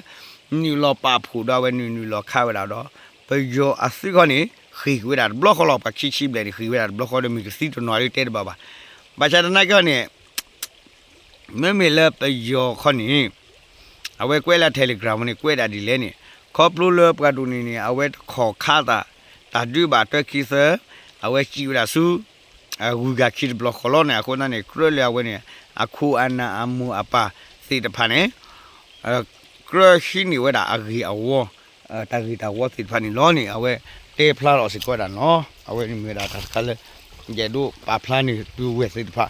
နုာ်လီၤပာ်ဖှိၣ်ဒီးအဝဲနုာ်နုာ်လီၤခးဝဲဒၣ်ဒီး ပယီၤအသုးခီန့ၣ် ဃ့ၢ်က့ၤဝဲဒၣ်တဘျီဃီလီၤ. ပှၤခံဆံဘျဲၣ်န့ၣ် ဃ့ၢ်ဝဲဒၣ်တဘျီဃီဒီး မ့ၢ်ကသံတနီၤလၢတဲတဘၣ်ဘၣ်. ဘၣ်ဆၣ်သနာ်က့န့ၣ် မ့မ့ၢ်လၢပယီၤခီန့ၣ် အဝဲကွဲးလၢ Telegram န့ၣ် ကွဲးဒၣ်ဒ်လဲၣ်န့ၣ် ခီဖျိလၢပှၤဒိၣ်န့ၣ်န့ၣ် အဝဲတခီၣ်ခါသး တၢ်ဒုးဘၣ်တၢ်ခံသၢ အဝဲစံးဝဲဒၣ်ဆူ ဂုၤဂၤခံတဘျီဃီလီၤန့ၣ် အဃိသတးန့ၣ် ကြၢးလၢအဝဲန့ၣ် အခိၣ်အနၢ်အမိၢ်အပၢ်သ့ၣ်တဖၣ်န့ၣ် ကြၢးဟံးန့ၢ်ဝဲဒၣ်အဂ့ၢ်အဝီ တၢ်ဂ့ၢ်တၢ်ဝီသ့ၣ်တဖၣ်န့ၣ်လီၤန့ၣ် အဝဲတဲဖျါလီၤစ့ၢ်ကီးဝဲဒၣ်န့ၣ်လီၤ. အဝဲန့ၣ်မ့ၢ်ဝဲဒၣ်တၢ်တခါလၢ ယအဲၣ်ဒိးပာ်ဖျါန့ၢ်သုဝဲသ့ၣ်တဖၣ်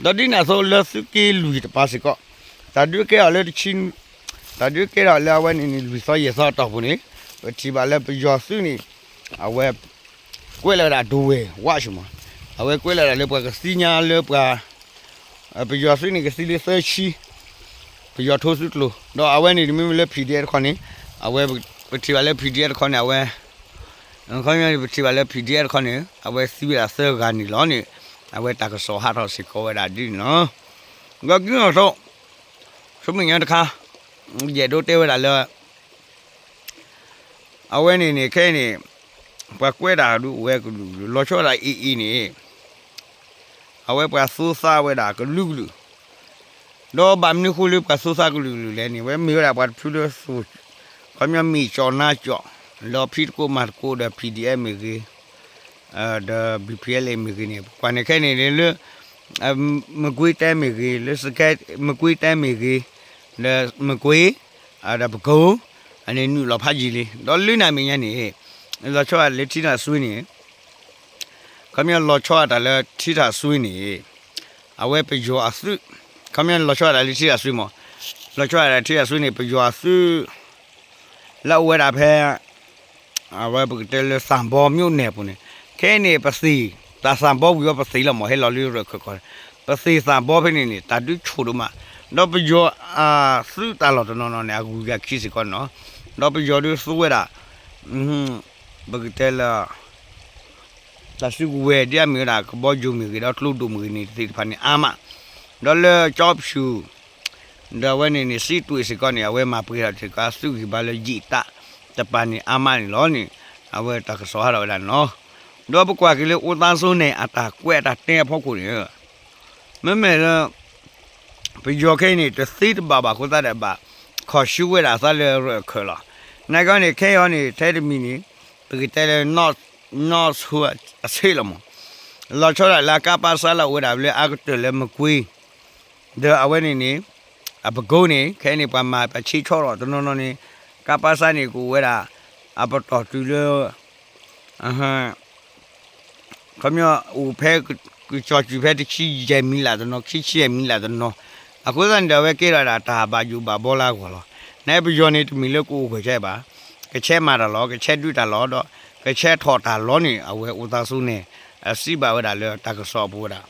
ဒီးဒ်န့ၣ်အသိးလၢသုးက့လွံၢ်တပၤစ့ၢ်ကီး တၢ်ဒုးကဲအီၤလၢတဆံ တၢ်ဒုးကဲထီၣ်လၢအဝဲန့ၣ်န့ၣ် လွံၢ်သီယဲၢ်သီအတီၢ်ပူၤန့ၣ် ပထံၣ်ဘၣ်လၢပယီၤသုးန့ၣ် အဝဲ ကွဲးလီၤဝဲဒၣ်ဒဝဲၢ်ဝးဆူၣ်မး, အဝဲကွဲးလီၤဒၣ်လၢပှၤကသံညါလၢပှၤ ပယီၤသုးန့ၣ်ကသံလၢသၢဆံ ပယီၤထိဆူကျိၤ, ဒီးအဝဲန့ၣ်တမ့ၢ်လၢ P D F တခီန့ၣ် အဝဲ ပထံၣ်ဘၣ်လၢ P D F တခီန့ၣ် အဝဲ ခီပညီန့ၣ် ပထံၣ်ဘၣ်လၢ P D F တခီန့ၣ် အဝဲသံဝဲဒၣ်သၢဂၤန့ၣ်လီၤန့ၣ် အဝဲတၢ်ကစီၣ်ဟးထီၣ်စ့ၢ်ကီးဝဲဒၣ်ဒ်န့ၣ်လီၤ. ဒီးက့ၤနီၣ်ထိ ဆူမဲာ်ညါတခါ ယအဲၣ်ဒိးတဲဝဲဒၣ်လၢ အဝဲန့ၣ်န့ၣ် ခဲအံၤန့ၣ် ပှၤကွဲးတၢ်ဒုးအိၣ်ဝဲကလုာ်ကလုာ် လီၤဆီဒၣ်တၢ် A A န့ၣ် အဝဲပှၤသူသးဝဲဒၣ်ကလုာ်ကလုာ်, ဒီးဘၣ်မနုၤဃိလၢပှၤသူသးကလုာ်ကလုာ်လဲၣ်န့ၣ် အဝဲမ့ၢ်ဝဲဒၣ်ပှၤတဖုလၢသူ ခီပညီမ့ၢ်ကၠီၣ်နါကၠီၣ် ဒီးဖံးသကိးမၤသကိးဒီး P D F မ့ၢ်ဂ့ၤ ဒီး B P L A မ့ၢ်ဂ့ၤန့ၣ် ပကွၢ်န့ၣ်ခဲအံၤန့ၣ်လၢ မကွ့ၤတဲမ့ၢ်ဂ့ၤ လၢစကဲ မကွ့ၤတဲမ့ၢ်ဂ့ၤ ဒီးမကွ့ၤ ဒီးပကိး အန့ၣ်နုာ်လီၤဖးယံာ်လံ ဒီးလၢန့ၣ်အမဲာ်ညါန့ၣ် လီၤဆီဒၣ်တၢ်လၢထံထၣ်စွ့န့ၣ် ခီပညီလီၤဆီဒၣ်တၢ်လၢထံထၣ်စွ့န့ၣ် အဝဲပယီၤအသုး ခီပညီလီၤဆီဒၣ်တၢ်လၢထံထၣ်စွ့မး လီၤဆီဒၣ်တၢ်လၢထံထၣ်စွ့န့ၣ် ပယီၤအသုး လၢအအိၣ်ဝဲဒၣ်ဖဲ အဝဲပကတဲလၢသးဘီ မြို့နယ် အပူၤန့ၣ် ခဲအံၤန့ၣ် ပသ့ၣ် တၢ်သးဘီဝံၤအီၤပသ့ၣ်လီၤမး ဟဲလီၤလၢရၢၢ်ခၢၣ်ကီၢ်န့ၣ် ပသ့ၣ်သးဘီဖဲန့ၣ်န့ၣ် တၢ်ဒုးဆိၣ်ဒိၣ်မး ဒီးပယီၤအသုးတၢ်လီၢ်တနီၤနီၤန့ၣ် အဂုၤအဂၤခံစ့ၢ်ကီးန့ၣ်လီၤ. ဒီးပယီၤဒုးသူဝဲဒၣ် ပကတဲလၢ တၢ်စုကဝဲၤဒ်အမ့ၢ်ဝဲဒၣ် ကဘီယူၤမ့ၢ်ဂ့ၤ ဒီးကျိဒိၣ်မ့ၢ်ဂ့ၤန့ၣ်သ့ၣ်တဖၣ်န့ၣ် အါမး ဒီးလၢကၠီဖၠူၣ် ဒီးအဝဲန့ၣ်န့ၣ် စံးတွ့ၣ်စ့ၢ်ကီးန့ၣ် အဝဲမၤပှဲၤထီၣ်စ့ၢ်ကီး အသုးဂံၢ်ဘါလၢယံာ်တၢ်တပၤန့ၣ် အါမးန့ၣ်လီၤန့ၣ် အဝဲတၢ်ကစီၣ်ဟးထီၣ်ဝဲဒၣ်န့ၣ်လီၤ. ဒီးပကွၢ်က့ၤလၢအိၣ်သးစိန့ၣ် အတၢ်ကွဲးအတၢ်တဲအဖီခိၣ်န့ၣ် မ့မ့ၢ်လၢ ပယီၤခဲအံၤန့ၣ် တသ့တဘၣ်ဘၣ်အဃိသတးဒီးဘၣ် ခီၣ်ဆူဝဲဒၣ်အသးလၢရၢၢ်ခၢၣ်လီၤ. နာ်က့န့ၣ် ခဲအံၤန့ၣ် ထဲတမံၤန့ၣ် ပကတဲလၢ နီၢ်ဆူအဆ့လီၤမး လီၤဆီဒၣ်လၢအကါပၢ်စၢ်လၢအအိၣ်ဝဲဒၣ် လၢအကတၢၢ်လၢမကွ့ၤ ဒီးအဝဲန့ၣ်န့ၣ် အပကိးန့ၣ် ခဲအံၤန့ၣ် ပှၤမၤပှၤဆ့ဆီထီၣ်တနီၤနီၤန့ၣ် ကါပၢ်စၢ်န့ၣ် ကအိၣ်ဝဲဒၣ် အပတီၢ်တုၤလၢ ခီပညီအိၣ်ဖဲ ကစီၤစုၤဖဲတဆံယဲၢ်မံလၣ်တနီၤ ခံဆံယဲၢ်မံလၣ်တနီၤ အဃိသတးန့ၣ်ဒီး အဝဲကဲထီၣ်ဒၣ်တၢ်ဘၣ်ယိၣ်ဘၣ်ဘီလၢအဂီၢ်လီၤ. နပယီၤန့ၣ် တမ့ၢ်လၢကအိၣ်ဂၢၢ်ဆၢဘၣ် ကဆဲးမၤတၢ်လီၤ ကဆဲးဒုးတၢ်လီၤ ဒီးကဆဲးထီၣ်တၢ်လီၤန့ၣ် အဝဲအိၣ်သးစိန့ၣ် အစံးဘၣ်ဝဲဒၣ်လၢတၢ်ကစီၣ်အပူၤဝဲဒၣ်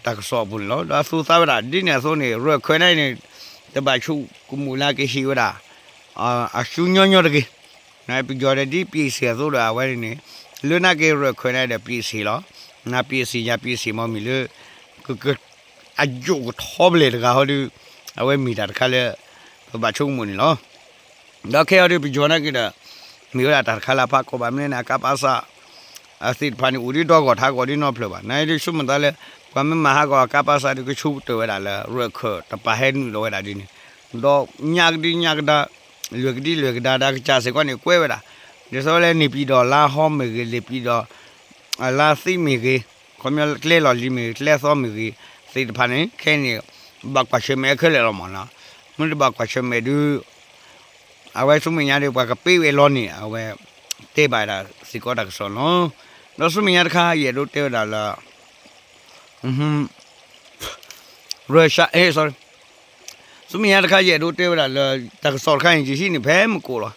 တၢ်ကစီၣ်အပူၤန့ၣ်လီၤ. ဒီးအသူသးဝဲဒၣ် ဒ်န့ၣ်အသိးန့ၣ် ရၢၢ်ခၢၣ်န့ၣ်န့ၣ် တဘၣ်ဆိကမိၣ်လၢကဟ့ၣ်ဝဲဒၣ် အဆူညီညီတဂ့ၤ ပယီၤဒီးဒ်ပ့ၢ်စ့ၢ်အသိးဒီးအဝဲန့ၣ်န့ၣ် လၢနာ်က့ရၢၢ်ခၢၣ်န့ၣ်ဒီးပ့ၢ်စ့ၢ်လီၤ. နပ့ၢ်စ့ၢ်ညါပ့ၢ်စ့ၢ်မ့ၢ်မ့ၢ်လၢ က အယိာ်ကထီပလဲၢ်တဂၤဟီဒီး အဝဲမ့ၢ်တၢ်တခါလၢ ပဘၣ်ဆိကမိၣ်န့ၣ်လီၤ. ဒီးခဲအံၤဒီးပယီၤနာ်က့ဒီး မ့ၢ်ဝဲဒၣ်တၢ်တခါလၢအဖးကီၢ်ဘၣ်မနုၤန့ၣ် အကါပၢ်စၢ် အသ့ၣ်တဖၣ်န့ၣ် အိၣ်ဒံးဒီဂီၢ်ထးဂီၢ်ဒ်နီတဖျၢၣ်ဘၣ်. နဒုးဆိကမိၣ်သးလၢ ပှၤမ့ၢ်မၤဟးဂီၤအကါပၢ်စၢ်ဒီး ကဆိကတၢၢ်ဝဲဒၣ်လၢ ရၢၢ်ခၢၣ်တပၤဟဲနုာ်လီၤဝဲဒၣ်ဒ်န့ၣ် ဒီးညါကဒံညါကဒါ လွဲၢ်ကဒံလွဲၢ်ကဒါ ဒီးကစၢ်စ့ၢ်ကီးန့ၣ် ကွဲးဝဲဒၣ် ဒ်သိးလၢန့ၣ်ပံၤဒီးလါဟီမ့ၢ်ဂ့ၤ လ့ၣ်ပံၤဒီး လါသံမ့ၢ်ဂ့ၤ ခီပညီကျဲလီၢ်လံၤမ့ၢ်ဂ့ၤ ကျဲသီမ့ၢ်ဂ့ၤ သ့ၣ်တဖၣ်န့ၣ် ခဲအံၤန့ၣ် ဘၣ်ကွၢ်ဆၢၣ်မဲာ်ခဲလၢာ်လီၤမးနီၤ. မ့ၢ်တဘၣ်ကွၢ်ဆၢၣ်မဲာ်ဒုး အဝဲဆူမဲာ်ညါဒီး ပှၤကပ့းဝဲလီၤန့ၣ် အဝဲတဲဘၣ်ဝဲဒၣ်စ့ၢ်ကီးတၢ်ကစီၣ်လီၤ. ဒီးဆူမဲာ်ညါတခါ ယအဲၣ်ဒိးတဲဝဲဒၣ်လၢ Russia အဲ sorry ဆူမဲာ်ညါတခါ ယအဲၣ်ဒိးတဲဝဲဒၣ်လၢ တၢ်ကစီၣ်တခါန့ၣ် ယဟံးန့ၢ်ဖဲမုၢ်ကိၣ်လီၤ.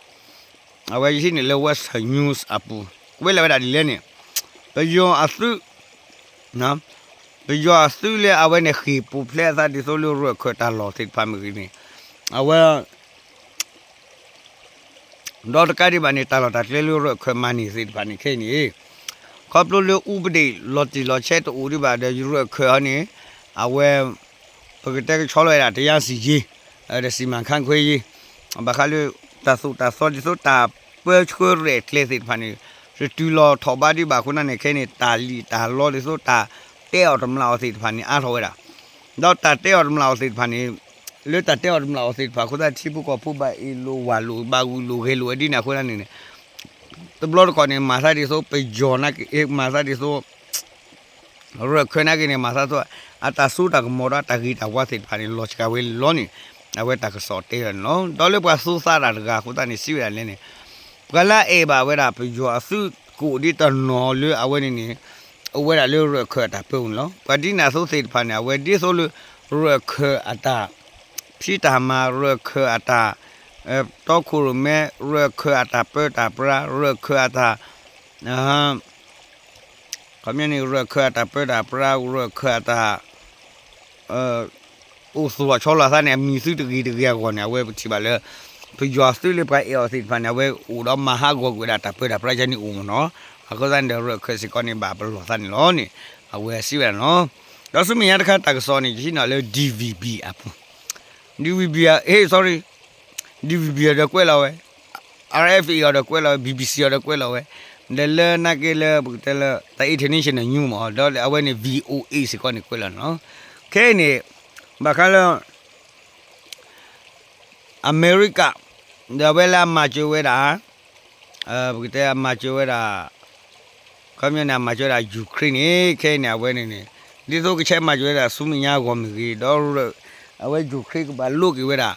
အဝဲယဟံးန့ၢ်လၢ Western News အပူၤ ကွဲးလီၤဝဲဒၣ်ဒ်လဲၣ်န့ၣ် ပယီၤအသုး ပယီၤအသုးလၢအဝဲန့ၣ် ဃ့ၢ်ပူၤဖျဲးအသးဒ်သိးလၢရၢၢ်ခၢၣ်တၢ်လီၢ်သ့ၣ်တဖၣ်မ့ၢ်ဂ့ၤန့ၣ် အဝဲ ဒီးတကးဒံးဘၣ်န့ၣ် တၢ်လီၢ်တၢ်ကျဲလၢရၢၢ်ခၢၣ်မၤန့ၢ်သ့ၣ်တဖၣ်န့ၣ်ခဲအံၤန့ၣ် ခီဖျိလၢအူပဒ့ၣ်လီၤတံၢ်လီၤဆဲးတအိၣ်ဒံးဘၣ်ဒီး ရၢၢ်ခၢၣ်အံၤန့ၣ် အဝဲ ပကတဲကဆီလီၤဝဲဒၣ် တရားစီရင်ရေး ဒီး စီမံခန့်ခွဲရေး ဘၣ်ဃးလၢ တၢ်သိၣ်တၢ်သီဒ်သိးတၢ်ပၢဆှၢရဲၣ်ကျဲၤသ့ၣ်တဖၣ်န့ၣ် တတုၤလီၤထီၣ်ဘးဒံးဘၣ်အဃိန့ၣ် ခဲအံၤန့ၣ် တၢ်လံၣ်တၢ်လီဒ်သိးတၢ်တဲအီၤတမျၢ်အီၤသ့ၣ်တဖၣ်န့ၣ် အါထီၣ်ဝဲဒၣ် ဒီးတၢ်တဲအီၤတမျၢ်အီၤသ့ၣ်တဖၣ်န့ၣ် လၢတၢ်တဲအီၤတမျၢ်အီၤသ့ၣ်တဖၣ်အဃိသတး ထံဖိကီၢ်ဖိဘၣ်အ့ၣ်လိာ်ဝၢ်လိာ်ဘၣ်ဂုာ်လိာ်ဂဲၤလိာ်ဝဲဒ်န့ၣ်အဃိန့ၣ်န့ၣ် တဘျီတခီၣ်န့ၣ် မၤသးဒ်သိးပယီၤနာ်က့ မၤသးဒ်သိး ရၢၢ်ခၢၣ်နာ်က့န့ၣ် မၤသးဒ်သိး အတၢ်စိတၢ်ကမီၤဒီးတၢ်ဂ့ၤတၢ်ဝါသ့ၣ်တဖၣ်န့ၣ် လီၤစှၤဝဲလီၤန့ၣ် အဝဲတၢ်ကစီၣ်တဲဝဲန့ၣ်လီၤ. ဒီးလၢပှၤသူသးတၢ်တဂၤအဃိသတးန့ၣ် စံးဝဲဒၣ်လဲၣ်န့ၣ် ပှၤလၢအအဲၣ်ဘၣ်ဝဲဒၣ်ပယီၤအသုးကိးဒ်တနီၤလၢအဝဲန့ၣ်န့ၣ် အိၣ်ဝဲဒၣ်လၢရၢၢ်ခၢၣ်အတၢ်ပၢအပူၤန့ၣ်လီၤ. ပှၤဒ်န့ၣ်အသိးသ့ၣ်တဖၣ်န့ၣ် အဝဲဒ်သိးလၢ ရၢၢ်ခၢၣ်အတၢ် ဖံးတၢ်မၤ ရၢၢ်ခၢၣ်အတၢ်တီခိၣ်ရိၣ်မဲ, ရၢၢ်ခၢၣ်အတၢ်ပၢတၢ်ပြး, ရၢၢ်ခၢၣ်အတၢ် ခီပညီန့ၣ် ရၢၢ်ခၢၣ်အတၢ်ပၢတၢ်ပြး, ရၢၢ်ခၢၣ်အတၢ် အိၣ်သူၣ်လီၤဆီလီၤသးန့ၣ် အမံၤသုတဂ့ၤတဂ့ၤအဂီၢ်န့ၣ် အဝဲပထံၣ်ဘၣ်လၢ ပယီၤသုးလၢပှၤအဲၣ်အီၤသ့ၣ်တဖၣ်န့ၣ် အဝဲအိၣ်ဒီးမၤဟးဂီၤကွံာ်ဝဲဒၣ်တၢ်ပၢတၢ်ပြးကန့ၣ်အိၣ်မ့ၢ်နီၤ. အဃိသတးန့ၣ်ဒီး ရၢၢ်ခၢၣ်စ့ၢ်ကီးန့ၣ် ဘၣ်ပလီၢ်သးန့ၣ်လီၤန့ၣ် အဝဲစံးဝဲဒၣ်နီၤ. ဒီးဆူမဲာ်ညါတခါတၢ်ကစီၣ်န့ၣ် ယဟံးန့ၢ်လၢ D V B အပူၤ, D V B အ sorry, D V B အီၤဒီးကွဲးလီၤဝဲ, R F A အီၤဒီးကွဲးလီၤဝဲ, B B C အီၤဒီးကွဲးလီၤဝဲ, ဒီးလၢနာ်က့လၢပကတဲလၢ တၢ် international news မ့ၢ် ဒီးအဝဲန့ၣ် V O A စ့ၢ်ကီးန့ၣ်ကွဲးလီၤန့ၣ်လီၤ. ခဲအံၤန့ၣ် ဘၣ်ဃးလၢ အမဲရကၤ ဒီးအဝဲလၢအမၤစၢၤဝဲဒၣ် ပကတဲအမၤစၢၤဝဲဒၣ် ခီပညီန့ၣ် အမၤစၢၤဝဲဒၣ် Ukraine န့ၣ် ခဲအံၤန့ၣ် အဝဲန့ၣ်န့ၣ် ဒ်သိးကဆဲးမၤစၢၤဝဲဒၣ်ဆူမဲာ်ညါအဂီၢ်မ့ၢ်ဂ့ၤ ဒီး အဝဲ Ukraine ကဘၣ်လိးက့ၤဝဲဒၣ်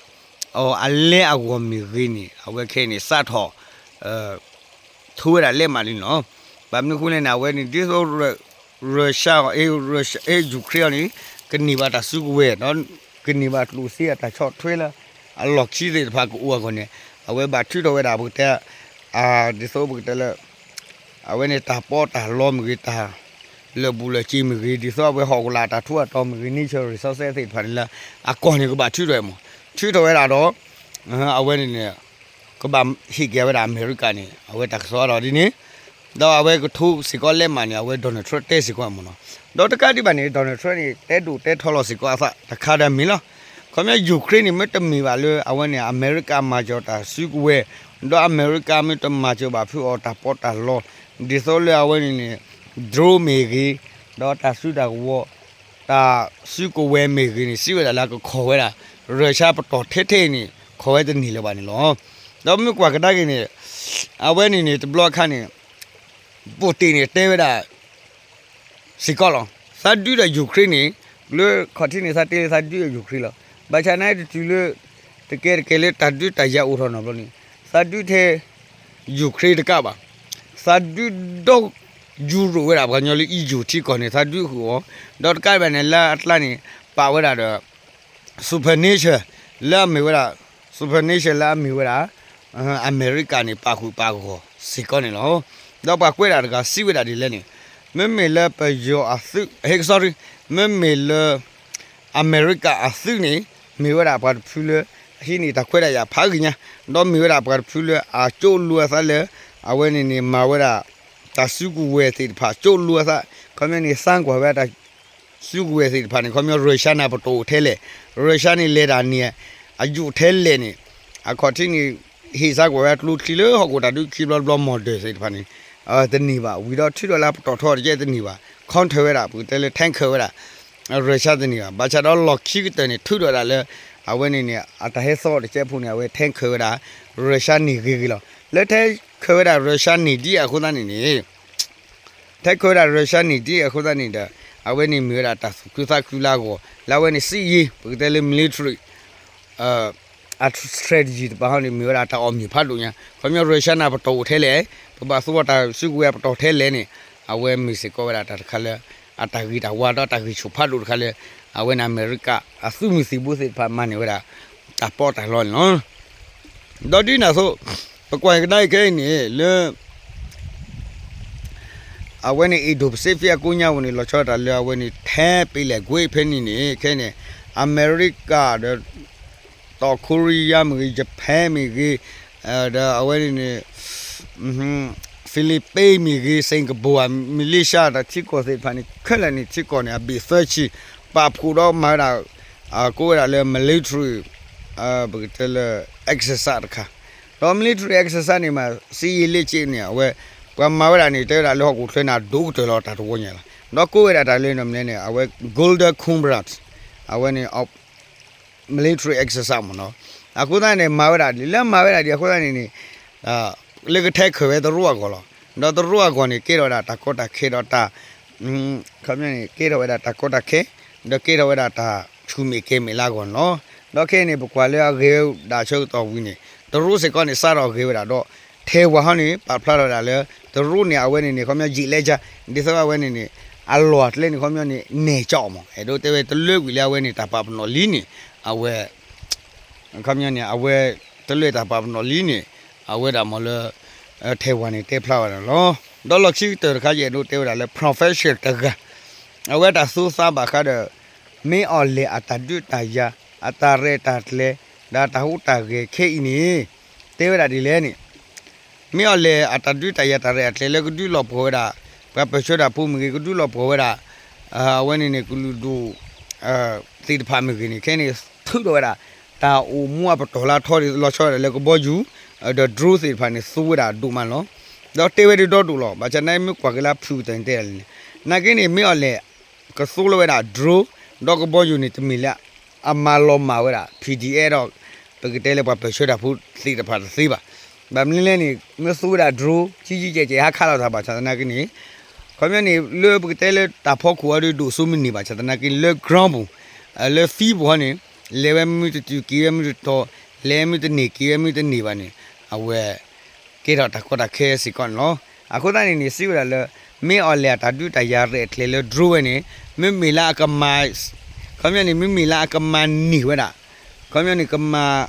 အလဲအဂီၢ်မ့ၢ်ဂ့ၤန့ၣ် အဝဲခဲအံၤန့ၣ် စးထီၣ် ထိဝဲဒၣ်လဲးမးလံန့ၣ်လီၤ. ဘၣ်မနုၤအဃိလဲၣ်န့ၣ် အဝဲန့ၣ် ဒ်သိး Russia အ Ukraine အီၤန့ၣ် ကန့ၢ်ဘၣ်တၢ်စုကဝဲၤ ဒီးကန့ၢ်ဘၣ်ကျိၣ်စ့အတၢ်ဆီၣ်ထွဲလၢ အလီၢ်ခံသ့ၣ်တဖၣ်ကအိၣ်အဂီၢ်န့ၣ် အဝဲဘၣ်ထုးထီၣ်ဝဲဒၣ် ပကတဲ ဒ်သိးပကတဲလၢ အဝဲန့ၣ်တၢ်ပီးတၢ်လီမ့ၢ်ဂ့ၤ တၢ်လၢာ်ဘူၣ်လၢာ်စ့ၤမ့ၢ်ဂ့ၤ ဒ်သိးအဝဲဟီၣ်ကလၤတၢ်ထူးအတီၤမ့ၢ်ဂ့ၤ natural resources သ့ၣ်တဖၣ်န့ၣ်လၢ အကီၢ်န့ၣ် ကဘၣ်ထုးထီၣ်ဝဲမး ထုးထီၣ်ဝဲဒၣ်ဒီး အဝဲန့ၣ်န့ၣ် ကဘၣ်ဟ့ၣ်က့ၤဝဲဒၣ်အမဲရကၤန့ၣ် အဝဲတၢ်ကစီၣ်အါထီၣ်ဒ်န့ၣ် ဒီးအဝဲကထိစ့ၢ်ကီးလဲးမးန့ၣ် အဝဲ Donald Trump တဲစ့ၢ်ကီးမ့ၢ်နီၤ. ဒီးတကးဒံးဘၣ်န့ၣ် Donald Trump န့ၣ် တဲဒိၣ်တဲထီလီၤစ့ၢ်ကီးအသးတခါဒီးမ့ၢ်လီၤ. ခီပညီ Ukraine န့ၣ် မ့ၢ်တမ့ၢ်ဘၣ်လၢအဝဲန့ၣ် အမဲရကၤမၤစၢၤတၢ်စုကဝဲၤ ဒီးအမဲရကၤမ့ၢ်တမၤစၢၤဘၣ်ဖုးအီၤတၢ်ပီးတၢ်လီ ဒ်သိးလၢအဝဲန့ၣ်န့ၣ် drone မ့ၢ်ဂ့ၤ ဒီးတၢ်စုတၢ်ကဝီၤ တၢ်စုကဝဲၤမ့ၢ်ဂ့ၤန့ၣ် စံးဝဲဒၣ်လၢအကခီၣ်ဝဲဒၣ် Russia ပတီၢ်ထဲထဲအံၤန့ၣ် ခီၣ်ဝဲတန့ၢ်လၢၤဘၣ်န့ၣ်လီၤ. ဒီးမ့ၢ်ကွၢ်ကဒါက့ၤန့ၣ် အဝဲန့ၣ်န့ၣ် တဘျီအခါန့ၣ် Putin န့ၣ် တဲဝဲဒၣ် စ့ၢ်ကီးလီၤ. သးဒုးဒီး Ukraine န့ၣ် လၢခီၣ်ထံးန့ၣ် သးတဲလၢသးဒုးဒီး Ukraine လီၤ. ဘၣ်ဆၣ်နာ်တတုၤလၢ တကဲတကဲလၢတၢ်ဒုးတၢ်ယၤအိၣ်ထီၣ်နီတဘျီန့ၣ် သးဒုးထဲ Ukraine တကးဘၣ်. သးဒုးဒီး ယူရိၣ်ဝဲဒၣ်ပှၤကညီလၢ E U ထံကီၢ်န့ၣ် သးဒုးဃုာ်အီၤ ဒီးတကးဒံးဘၣ်န့ၣ် လၢအကျါန့ၣ် ပာ်ဝဲဒၣ်ဒီး supernation လၢအမ့ၢ်ဝဲဒၣ် supernation လၢအမ့ၢ်ဝဲဒၣ် အမဲရကၤန့ၣ် ပာ်ဃုာ်ပာ်ဂီၢ်စ့ၢ်ကီးန့ၣ်လီၤ. ဒီးပှၤကွဲးဒၣ်တဂၤစံးဝဲဒၣ်ဒ်လဲၣ်န့ၣ် မ့မ့ၢ်လၢပယီၤအသုး ဟဲ sorry မ့မ့ၢ်လၢ အမဲရကၤအသုးန့ၣ် မ့ၢ်ဝဲဒၣ်ပှၤတဖုလၢ ဟံးန့ၢ်တၢ်ခွဲးတၢ်ယာ်ဖးဂ့ၤညါ ဒီးမ့ၢ်ဝဲဒၣ်ပှၤတဖုလၢအကၠိလိအသးလၢ အဝဲန့ၣ်န့ၣ် မၤဝဲဒၣ် တၢ်စုကဝဲၤသ့ၣ်တဖၣ် ကၠိလိအသး ခီပညီန့ၣ် သၢကွၢ်ဝဲတၢ် စုကဝဲၤသ့ၣ်တဖၣ်န့ၣ် ခီပညီ Russia န့ၣ် ပတီၢ်အိၣ်ထဲလဲၣ် Russia န့ၣ် လဲၤတၢ်န့ၣ် အယိာ်ထဲလဲၣ်န့ၣ် အခီၣ်ထံးန့ၣ် ဟ့ၣ်သးကွၢ်ဝဲကျိချံလၢဟီၣ်ခိၣ်တၢ်ဒုးခံဘျီတဘျီ model သ့ၣ်တဖၣ်န့ၣ် တန့ၢ်ဘၣ် ဝံၤဒီးထုးထီၣ်လၢပတီၢ်ထီတကဲတန့ၢ်ဘၣ် counter ဝဲဒၣ် ပကတဲလၢ tank ဝဲဒၣ် Russia တန့ၢ်ဘၣ် ဘၣ်ဆၣ်ဒီးလီၢ်ခံကတၢၢ်န့ၣ် ထုးထီၣ်ဒၣ်လၢ အဝဲန့ၣ်န့ၣ် အတၢ်ဟဲသီတကဲဖိန့ၣ် အဝဲ tank ဝဲဒၣ် Russia န့ၣ်ဂ့ၤဂ့ၤလီၤ လၢထဲခဲဝဲဒၣ် Russia န့ၣ်ဒ်အဃိသတးန့ၣ်န့ၣ် ထဲခဲဝဲဒၣ် Russia န့ၣ်ဒ်အဃိသတးန့ၣ်ဒီး အဝဲန့ၣ်မ့ၢ်ဝဲဒၣ်တၢ်သူၣ်ခုသးခုလၢအဂီၢ် လၢအဝဲန့ၣ် စစ်ရေး ပကတဲလၢ military အ strategy တပၤဟီန့ၣ် မ့ၢ်ဝဲဒၣ်တၢ်အီၣ်မ့ၢ်ဖးဒိၣ်ညါ ခီပညီ Russia န့ၣ် ပတီၢ်အိၣ်ထဲလဲၣ် ပဘၣ်သူအီၤတၢ်စုကဝဲၤပတီၢ်ထဲလဲၣ်န့ၣ် အဝဲမ့ၢ်စ့ၢ်ကီးဝဲဒၣ်တၢ်တခါလၢ အတၢ်ဂ့ၤတၢ်ဝါဒီးတၢ်ဂံၢ်ဆူၣ်ဖးဒိၣ်တခါလၢ အဝဲန့ၣ်အမဲရကၤ အသုးမုၢ်သံၣ်ဘိသ့ၣ်တဖၣ်မၤန့ၢ်ဝဲဒၣ် တၢ်ပီးတၢ်လီန့ၣ်လီၤ. ဒီးဒ်န့ၣ်အသိး ပကွၢ်ကဒါအံၤခဲအံၤန့ၣ် လၢ အဝဲန့ၣ် Indo-Pacific အကိးညါပူၤန့ၣ် လီၤဆီဒၣ်တၢ်လၢအဝဲန့ၣ် ထဲပ့ၤလဲၣ်ကွ့ဖဲန့ၣ်န့ၣ် ခဲအံၤန့ၣ် အမဲရကၤဒီး တီၢ်ခိရံယါမ့ၢ်ဂ့ၤ Japan မ့ၢ်ဂ့ၤ ဒီးအဝဲန့ၣ်န့ၣ် Philippines မ့ၢ်ဂ့ၤ Singapore မလ့ၡါ တၢ်ထံကီၢ်သ့ၣ်တဖၣ်န့ၣ် ခဲလၢာ်န့ၣ်ထံကီၢ်န့ၣ် အဘ့ၣ်သၢဆံ ပာ်ဖှိၣ်ဒီးမၤဝဲဒၣ် ကိးဝဲဒၣ်လၢ military ပကတဲလၢ exercise တခါ ဒီး military exercise န့ၣ်မး စစ်ရေးလေ့ကျင့် န့ၣ် အဝဲ ပှၤမၤဝဲဒၣ်န့ၣ် တဲဝဲဒၣ်လၢဟီၣ်ခိၣ်ချၢန့ၣ် အဒိၣ်ကတၢၢ်လီၤတၢ်တဝီညါလီၤ. ဒီးကိးဝဲဒၣ်တၢ်လၢ နီၢ်မနုၤလဲၣ်န့ၣ် အဝဲ Golden Corral အဝဲန့ၣ် military exercise မ့ၢ်နီၤ. အဃိသတးန့ၣ် မၤဝဲဒၣ်ဒ် လၢမၤဝဲဒၣ်ဒ်အဃိသတးန့ၣ်န့ၣ် လၢကထဲခဲဝဲတရူးအဂီၢ်လီၤ. ဒီးတရူးအဂီၢ်န့ၣ် ကဲထီၣ်ဝဲဒၣ်တၢ်ကီတၢ်ခဲဒီးတၢ် ခီပညီန့ၣ် ကဲထီၣ်ဝဲဒၣ်တၢ်ကီတၢ်ခဲ ဒီးကဲထီၣ်ဝဲဒၣ်တၢ်ဆူၣ်မဲာ်ကဲမဲာ်လၢအဂီၢ်န့ၣ်လီၤ. ဒီးခဲအံၤန့ၣ် ပကွၢ်လၢအဂဲၤဒၣ်ဆၢကတီၢ်ဝံၤန့ၣ် တရူးစ့ၢ်ကီးန့ၣ် စးထီၣ်ဂဲၤဝဲဒၣ်ဒီး ထဲဝဲဟီန့ၣ် ပာ်ဖျါထီၣ်ဝဲဒၣ်လၢ တရူးန့ၣ် အဝဲန့ၣ်န့ၣ် ခီပညီ ယံာ်လဲကၢ် ဒ်သိးအဝဲန့ၣ်န့ၣ် အလီၢ်အကျဲန့ၣ် ခီပညီန့ၣ် နဲၣ်ကၠီအီၤမး အဲၣ်ဒိးတဲဝဲတလၢကွံာ်လၢအဝဲန့ၣ် တၢ်ပာ်ပနီၣ်လံန့ၣ် အဝဲ ခီပညီန့ၣ် အဝဲတလၢတၢ်ပာ်ပနီၣ်လံန့ၣ် အဝဲဒၣ်မ့ၢ်လၢ ထဲဝၤန့ၣ်တဲဖျါဝဲဒၣ်လီၤ. ဒီးလီၢ်ခံကတၢၢ်တခါ ယအဲၣ်ဒိးတဲဝဲဒၣ်လၢ professor တဂၤ အဝဲတၢ်သူသးဘၣ်ဃးဒီး မ့ၢ်အီၤလဲၣ်အတၢ်ဒုးတၢ်ယၤ အတၢ်ရဲၣ်တၢ်ကျဲၤ ဒီးတၢ်ဟူးတၢ်ဂဲၤခဲအံၤန့ၣ် တဲဝဲဒၣ်ဒ်လဲၣ်န့ၣ် မ့ၢ်အီၤလဲၣ်အတၢ်ဒုးတၢ်ယၤတၢ်ရဲၣ်အကျဲၤလၢကဒုးလီၤပှီၢ်ဝဲဒၣ် ပှၤပၢၢ်ဆၢတၢ်ဖိမ့ၢ်ဂ့ၤ ကဒုးလီၤပှီၢ်ဝဲဒၣ် အဝဲန့ၣ်န့ၣ် ကလုာ်ဒူၣ် သ့ၣ်တဖၣ်မ့ၢ်ဂ့ၤန့ၣ် ခဲန့ၣ်ထုးထီၣ်ဝဲဒၣ် တၢ်အိၣ်မူအပတီၢ်လၢအထီလီၤဆီဝဲဒၣ်လၢကဘီယူၤ ဒီး drone သ့ၣ်တဖၣ်န့ၣ် သူဝဲဒၣ်ဒိၣ်မးလီၤ. ဒီးတဲဝဲဒၣ်ဒီဒိၣ်လီၤ. ဘၣ်ဆၣ်သနာ်က့မ့ၢ်ကွၢ်က့ၤလၢဖုၣ်ကတၢၢ်န့ၣ်တဲဒ်လဲၣ်န့ၣ် သနာ်က့န့ၣ် မ့ၢ်အီၤလဲၣ် ကသူလီၤဝဲဒၣ် drone ဒီးကဘီယူၤန့ၣ် တမ့ၢ်လၢအမၤလီၤမၢ်ဝဲဒၣ် PDF ဒီး ပကတဲလၢပှၤပၢၢ်ဆၢတၢ်ဖိသ့ၣ်တဖၣ်တသ့ဘၣ်. ဘၣ်မနုၤလဲၣ်န့ၣ် မ့ၢ်သူဝဲဒၣ် drone ကံကံကဲးကဲးဟးခးလီၤတၢ်ဘၣ်ဆၣ်သနာ်က့န့ၣ် ခီပညီန့ၣ် လၢပကတဲလၢတၢ်ဖီခိၣ်အီၤဒီးဒိၣ်စိမ့ၢ်န့ၢ်ဘၣ်ဆၣ်သနာ်က့ လၢ ground ပူၤ လၢ field ပူၤဟီန့ၣ် လဲၤဝဲမ့ၢ်တတုၤ က့ၤဝဲမ့ၢ်တတီၤ လဲၤမ့ၢ်တန့ၢ် က့ၤဝဲမ့ၢ်တန့ၢ်ဘၣ်န့ၣ် အဝဲ ကဲထီၣ်တၢ်ကီတၢ်ခဲစ့ၢ်ကီးန့ၣ်လီၤ. အဃိသတးန့ၣ်န့ၣ် စံးဝဲဒၣ်လၢ မ့ၢ်အီၤလဲၣ်အတၢ်ဒုးတၢ်ယၤရဲၣ်အကျဲၤလၢ drone ဝဲန့ၣ် မ့မ့ၢ်လၢအကမၤ ခီပညီန့ၣ် မ့မ့ၢ်လၢအကမၤန့ၢ်ဝဲဒၣ် ခီပညီန့ၣ် ကမၤ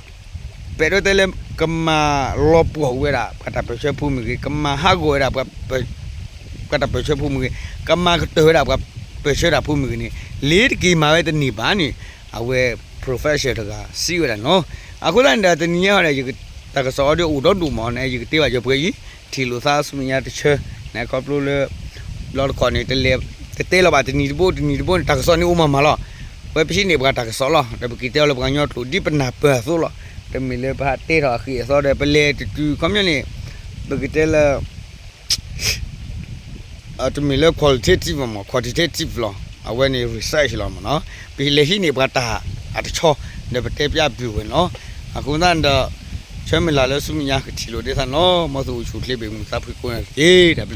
ပအဲၣ်ဒိးတဲလၢ ကမၤလီၤပှီၢ်ဝဲဒၣ် ပှၤတၢ်ပၢၢ်ဆၢဖိမ့ၢ်ဂ့ၤ ကမၤဟးဂီၤဝဲဒၣ် ပှၤတၢ်ပၢၢ်ဆၢဖိမ့ၢ်ဂ့ၤ ကမၤကတၢၢ်ဝဲဒၣ် ပှၤပၢၢ်ဆၢတၢ်ဖိမ့ၢ်ဂ့ၤန့ၣ် လ့ၤတက့ၤမၤဝဲတန့ၢ်ဘၣ်န့ၣ် အဝဲ professor တဂၤစံးဝဲဒၣ်န့ၣ်လီၤ. အဃိသတးန့ၣ်ဒီး တနံၤညါဟီဒီး တၢ်ကစီၣ်အီၤဒီးအိၣ်ဒီဒိၣ်မးန့ၣ် ယကတဲဘၣ်ယပှဲၤအံၤ ထံၣ်လိာ်သးဆူမဲာ်ညါတဆၢ န့ၣ်ခီဖျိလၢ ဘျီတခီၣ်န့ၣ် တလဲၤ တတဲလီၤဘၣ်တနံၤတဘိ တနံၤတဘိန့ၣ် တၢ်ကစီၣ်န့ၣ်အိၣ်မးမးလီၤ. ဝဲပဟံးန့ၢ်ပှၤတၢ်ကစီၣ်လီၤ ဒီးပက့ၤတဲအီၤလၢပှၤကညီကျိာ် ဒ်ပနၢ်ပၢၢ်အသိးလီၤ. တမ့ၢ်လၢပဟးတဲထီၣ်အဃံအသီဒီး ပလဲၤတတုၤ ခီပညီန့ၣ် ပကတဲလၢ တမ့ၢ်လၢ qualitative မး quantitative လီၤ. အဝဲန့ၣ် research လီၤမးနီၤ. ပလဲၤဟံးန့ၢ်ပှၤတၢ်အတဆီ ဒီးပတဲပၠးဘုၣ်ဝဲန့ၣ်လီၤ. အဃိသတးဒီး ဆၢမုၢ်လၢ်လၢဆူမဲာ်ညါကထံၣ်လိာ်ဒ်သးန့ၣ်လီၤ. မ်သုအိၣ်ဆူၣ်အိၣ်ချ့ ဘၣ်မုာ်သးဖှံကိးဂၤတက့ၢ်.